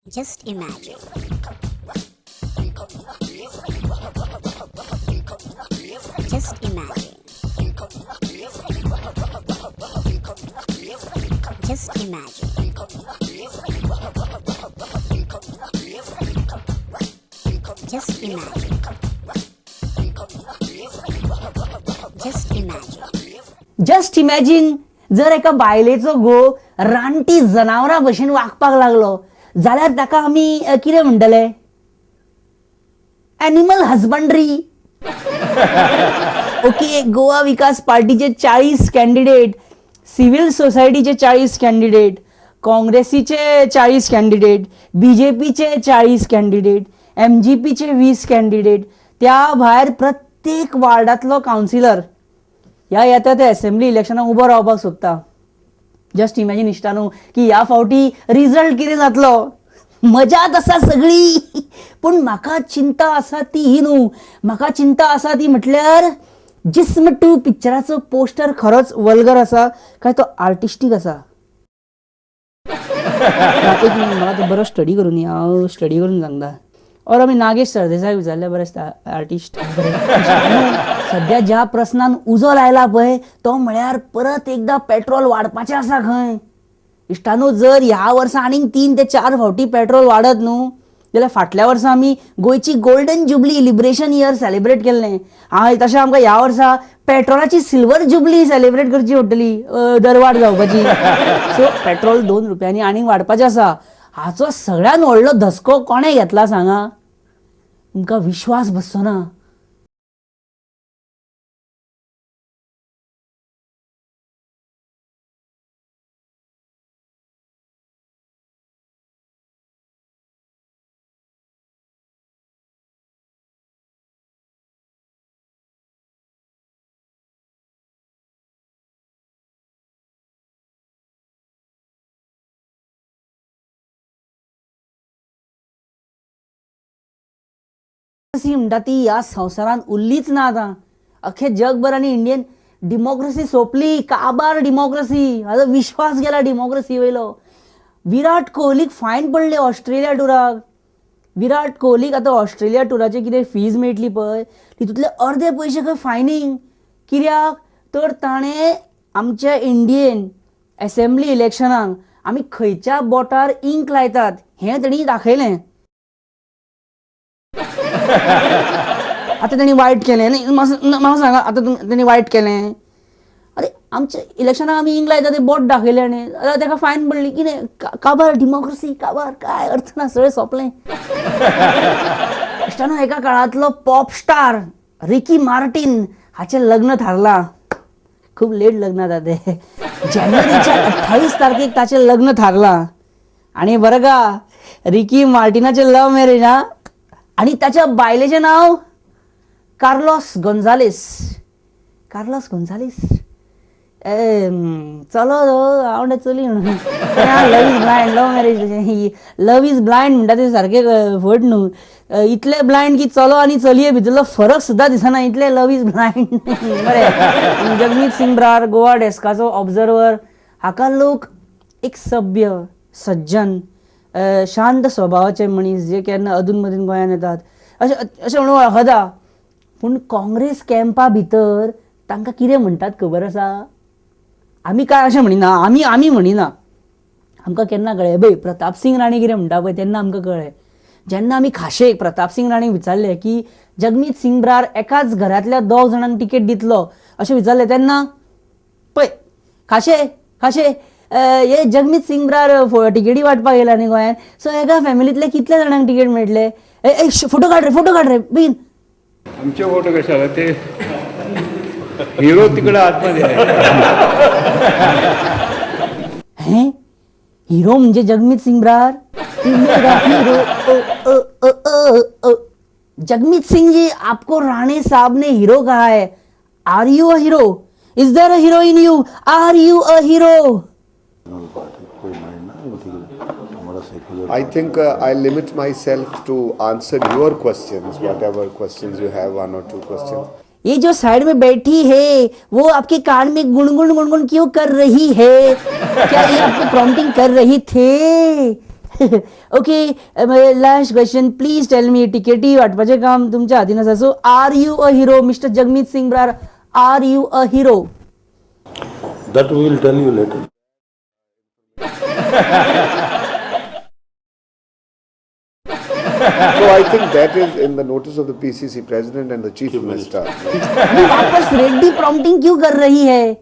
Just imagine. Just imagine. Just imagine. Just imagine. Just imagine. Just imagine जर एका बायलेचो घोव रानटी जनावरां भशेन वागपाक लागलो जाल्यार ताका आमी कितें म्हणटले? Animal husbandry. Okay, Goa विकास पार्टीचे 40 कॅन्डिडेट, सिव्हिल सोसायटीचे 40 कॅन्डिडेट, काँग्रेसीचे 40 कॅन्डिडेट, बीजेपीचे 40 कॅन्डिडेट, एमजीपीचे 20 कॅन्डिडेट, त्या भायर प्रत्येक वार्डांतलो कावन्सिलर ह्या येता त्या असेंब्ली इलेक्शनाक उबो रावपाक सोदता. जस्ट इमॅजीन इश्टानू की ह्या फावटी रिजल्ट कितें जातलो. मजाच आसा सगळी, पूण म्हाका चिंता आसा ती ही न्हू. म्हाका चिंता आसा ती म्हटल्यार जिस्म 2 पिक्चराचो पोस्टर खरोच वल्गर आसा काय तो आर्टिस्टीक आसा? एक मिनट, म्हाका तो बरो स्टडी करून, हांव स्टडी करून सांगता. और आमी नागेश सरदेसाय विचारले बरें आसता आर्टिस्ट. सद्या ज्या प्रस्नान उजो लायला पळय तो म्हळ्यार परत एकदां पेट्रोल वाडपाचें आसा खंय. इश्टानो, जर ह्या वर्सा आनीक 3 ते 4 फावटी पेट्रोल वाडत न्हू जाल्यार फाटल्या वर्सा आमी गोंयची golden jubilee liberation year celebrate केल्लें. हय, तशें आमकां ह्या वर्सा पेट्रोलाची सिल्वर जुबली सेलिब्रेट करची पडटली, दरवाड जावपाची. सो पेट्रोल 2 रुपयांनी आनीक वाडपाचें आसा. हाचो सगळ्यान व्हडलो धसको कोणें घेतला सांगा? तुमकां विश्वास बसचो ना. म्हणटा ती ह्या संवसारांत उरलीच ना आतां. अख्खे जगभर आनी इंडियन डेमोक्रेसी सोंपली, काबार डेमोक्रेसी. आतां विश्वास गेला डेमोक्रेसी वयलो. विराट कोहलीक फायन पडले ऑस्ट्रेलिया टुराक. विराट कोहलीक आतां ऑस्ट्रेलिया टुराचे कितें फीज मेळटली पळय तितूंतले अर्दे पयशे खंय फायनींग. कित्याक तर ताणें आमच्या इंडियन एसेंब्ली इलेक्शनाक आमी खंयच्या बोटार इंक लायतात हें तेणी दाखयलें. आतां तेणी वायट केलें न्ही, म्हाका सांगा आतां तेणी वायट केलें? अरे आमच्या इलेक्शनाक आमी इंक लायता तें बोट दाखयलें आनी आतां तेका फायन पडली. कितें काबार डेमोक्रेसी, काबार, काय अर्थ ना, सगळें सोंपलें. इश्टानो, एका काळांतलो पॉप स्टार रिकी मार्टीन हाचें लग्न थारलां. खूब लेट लग्न जाता तें. जानेवारीच्या 28 तारखेक ताचें लग्न थारलां. आनी बरें का, रिकी मार्टिनाचें लव्ह मॅरेज हा. आनी ताच्या बायलेचें नांव कार्लोस गोन्झालेस. कार्लोस गोन्झालेस चलो हांव म्हणटा चली म्हणून. Love is blind, love marriage. Love is blind म्हणटा तें सारकें फट न्हू. इतले ब्लायंड की चलो आनी चलये भितरलो फरक सुद्दां दिसना, इतले लव is blind. बरें, जगमीत सिंग ब्रार गोवा डेस्काचो ऑब्जर्वर, हाका लोक एक सभ्य सज्जन शांत स्वभावाचे मनीस जे केन्ना अदून मदून गोंयांत येतात अशें अशें म्हणून वळखता. पूण काँग्रेस कॅम्पा भितर तांकां कितें म्हणटात खबर आसा? आमी काय अशें म्हणिना, आमी आमी म्हणिना. आमकां केन्ना कळ्ळें पळय प्रताप सिंग राणे कितें म्हणटा पळय तेन्ना आमकां कळ्ळें. जेन्ना आमी खाशेक प्रताप सिंग राणेक विचारलें की जगमीत सिंग ब्रार एकाच घरांतल्या 2 जाणांक तिकेट दितलो अशें विचारलें तेन्ना पळय खाशे खाशे हे जगमीत सिंग ब्रार तिकेटी वाटपाक येयला न्ही गोंयांत, सो एका फॅमिलींतले कितल्या जाणांक तिकेट मेळटले? ए फोटो काड रे, फोटो काड रे बेगीन. आमचे फोटो कशाला, ते हिरो तिकडे आतमध्ये आहे. हे हिरो म्हणजे जगमीत सिंग ब्रार. हिरो जगमीत सिंग जी, आपको राणे साहब ने हीरो कहा है. Are you a hero? Is there a hero in you? Are you a hero? I think I limit myself to answer your questions, whatever questions you have, 1 or 2 questions. ये जो side में बैठी है वो आपके कान में गुनगुन गुनगुन क्यों कर रही है? क्या ये आपको प्रॉम्प्टिंग कर रही थे? Okay, last question, please tell me, टिकेटी वाटपाचें काम तुमच्या हातीन आसा, so are you a hero? Mister Jagmeet Singh Brar, are you a hero? That we will tell you later. So I think that is in the notice of the PCC president and the chief minister. अभी वापस Reddy prompting क्यों कर रही है?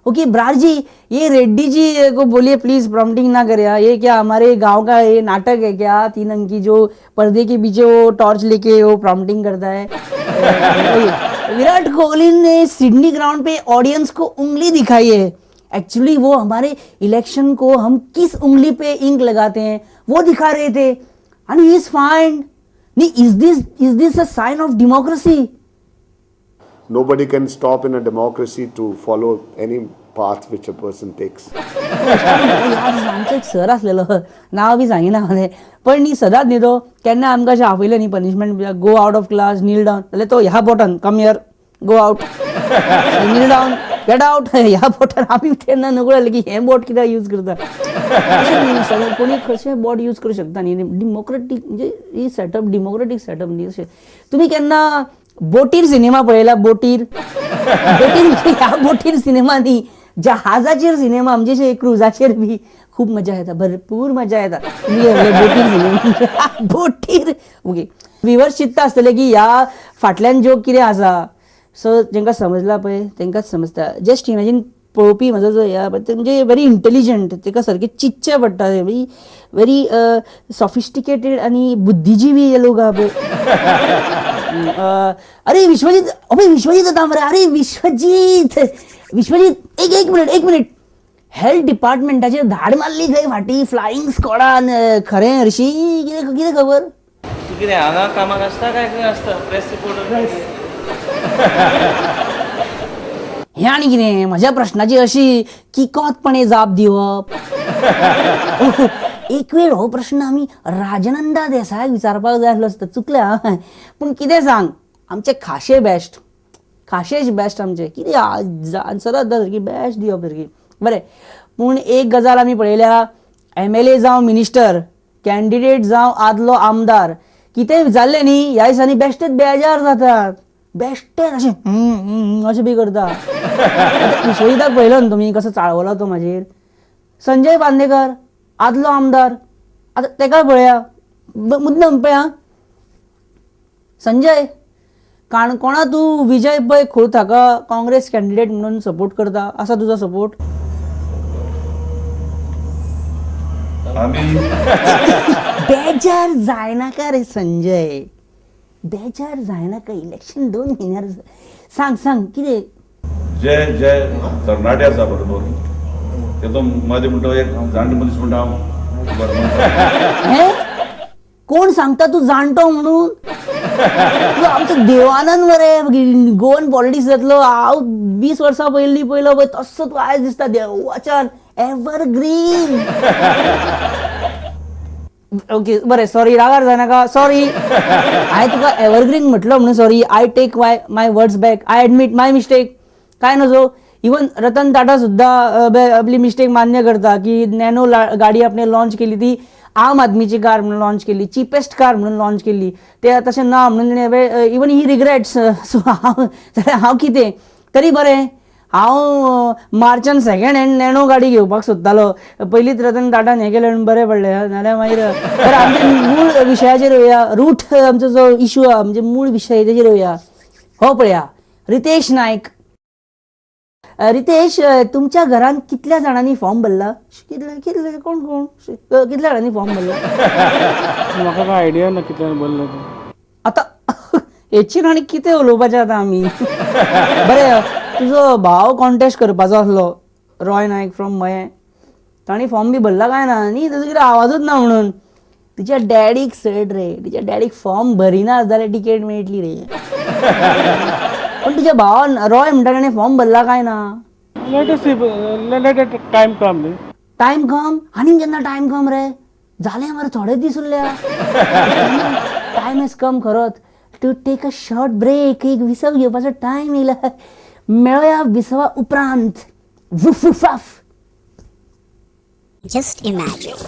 Okay Brar जी, ये रेड्डी जी को बोलिए please prompting ना करे। ये क्या हमारे गांव का ये नाटक है क्या? 3 अंकी जो पर्दे के पीछे वो टॉर्च लेके वो प्रॉम्प्टिंग करता है। विराट कोहली ने सिडनी ग्राउंड पे ऑडियंस को उंगली दिखाई है। एक्चुअली वो हमारे इलेक्शन को हम किस उंगली पे इंक लगाते हैं वो दिखा रहे थे। And he is fine. नहीं, is this a sign of democracy? Nobody can stop in a democracy to follow any path which a person takes. आमचो एक सर आसलेलो, नांव बी सांगिना हांवें, पण न्ही सदांच न्ही तो केन्ना आमकां अशें आपयलें न्ही punishment, go out of class, kneel down, जाल्यार तो ह्या बोटान come here, go out, kneel down, get out, ह्या बोटान. आमी तेन्ना नकळो जालें की हें बोट कित्याक यूज करता. अशें न्ही, कोणी कशें बोट यूज करूं शकता न्ही. डेमोक्रेटीक म्हणजे ही सेटअप डेमोक्रेटीक सेटअप न्ही. अशें तुमी केन्ना बोटीर सिनेमा पळयला? बोटीर, बोटीर ह्या बोटीर सिनेमा न्ही, जहाजाचेर सिनेमा, म्हणजे अशे क्रुजाचेर बी खूब मजा येता, भरपूर मजा येता. बोटीर सिनेमा, बोटीर. ओके, विवर्स चिंतता आसतले की ह्या फाटल्यान जो कितें आसा, सो जेंकां समजला पळय तेंकांच समजता. जस्ट इमॅजीन पळोवपी म्हजो जो ह्या म्हणजे व्हेरी इंटेलिजंट, तेका सारकें चिंतचें पडटा, व्हेरी सॉफिस्टिकेटेड आनी बुद्धिजिवी हे लोक आहा पळय. अरे विश्वजीत, अबे विश्वजीत आता मरे. अरे विश्वजीत, विश्वजीत एक एक मिनिट, एक मिनिट. हेल्थ डिपार्टमेंटाचेर धाड मारली खंय फाटीं फ्लायिंग स्कॉडान. खरें हरशी कितें कितें खबर? तूं कितें हांगा कामाक आसता काय खंय आसता? प्रेस रिपोर्टर हें आनी कितें म्हज्या प्रश्नाची अशी किकोतपणे जाप दिवप. एक वेळ हो प्रश्न आमी राजनंदा देसायाक विचारपाक जाय आसलो आसता, चुकले हांव. पूण कितें सांग, आमचे खाशे बेस्ट, खाशेच बेस्ट आमचे कितें आन्सरात सारकी बेस्ट दिवप सारकी बरें. पूण एक गजाल आमी पळयल्या, MLA जावं मिनिस्टर, कॅन्डिडेट जावं आदलो आमदार, कितें विचारलें न्ही ह्या दिसांनी बेश्टेच बेजार जातात, बेश्टेच अशें अशें बी करता. विश्वजिताक पळयलो न्ही तुमी कसो चाळवलो तो म्हाजेर. संजय बांदेकर आदलो आमदार, आतां तेका पळया मुद्दम पळया. संजय काणकोणा तूं विजय पै खोत हाका काँग्रेस कॅन्डिडेट म्हणून सपोर्ट करता, आसा तुजो सपोर्ट? बेजार जायनाका रे संजय, बेजार जायनाका. इलेक्शन 2 म्हयन्यार. सांग सांग कितें? जे जे तरणाटे आसा बरोबर ते तो मदीं म्हणटा एक जाणटे मनीस म्हणटा हांव. कोण सांगता तूं जाणटो म्हणून? तूं आमचो देवानंद मरे, गोवन पॉलिटिक्स जातलो. हांव 20 वर्सां पयलीं पयलो पळय तसो तूं आयज दिसता देवाच्यान एवरग्रीन. ओके बरें, सॉरी, रागार जायनाका, सॉरी. हांवें तुका एवरग्रीन म्हटलो म्हणून sorry. I take my words back, I admit my mistake. काय नजो, इवन रतन टाटा सुद्धा आपली मिस्टेक मान्य करता की नॅनो गाडी आपणे लॉन्च केली ती आम आदमीची कार म्हणून लॉन्च केली, चिपेस्ट कार म्हणून लॉन्च केली, ते तशें ना म्हणून इवन he regrets. सो हांव जाल्यार हांव कितें तरी बरें, हांव मार्चान सेकंड हँड नॅनो गाडी घेवपाक सोदतालो, पयलींच रतन टाटान हें केलें म्हणून बरें पडलें. नाल्यार मागीर बरें आमच्या मूळ विशयाचेर येवया, रूट आमचो जो इशू आहा म्हणजे मूळ विशय तेजेर येवया. हो पळया रितेश नायक. रितेश, तुमच्या घरान कितल्या जाणांनी फॉर्म भरला? कितले कितले कोण कोण कितल्या जाणांनी फॉर्म भरला? म्हाका काय आयडिया ना कितल्यान भरला. आतां हेचेर आनी कितें उलोवपाचें आतां आमी. बरें, तुजो भाव कॉन्टेस्ट करपाचो आसलो, रॉय नायक फ्रॉम मयें, तांणी फॉर्म बी भरला काय ना? न्ही, ताजो कितें आवाजूच ना म्हणून. तुज्या डॅडीक सड रे, तुज्या डॅडीक फॉर्म भरिना जाल्यार टिकेट मेळटली रे. पण तुज्या भावान रॉय म्हणटा ताणें फॉर्म भरला काय ना? Let us see, let it time come न्ही. टायम कम? आनी केन्ना टायम कम रे? जालें मरे थोडे दीस उरल्या. टायम हॅज कम खरोच to take a short break. एक विसव घेवपाचो टायम येयला. मेळोया विसवा उपरांत. Woof woof. Just imagine.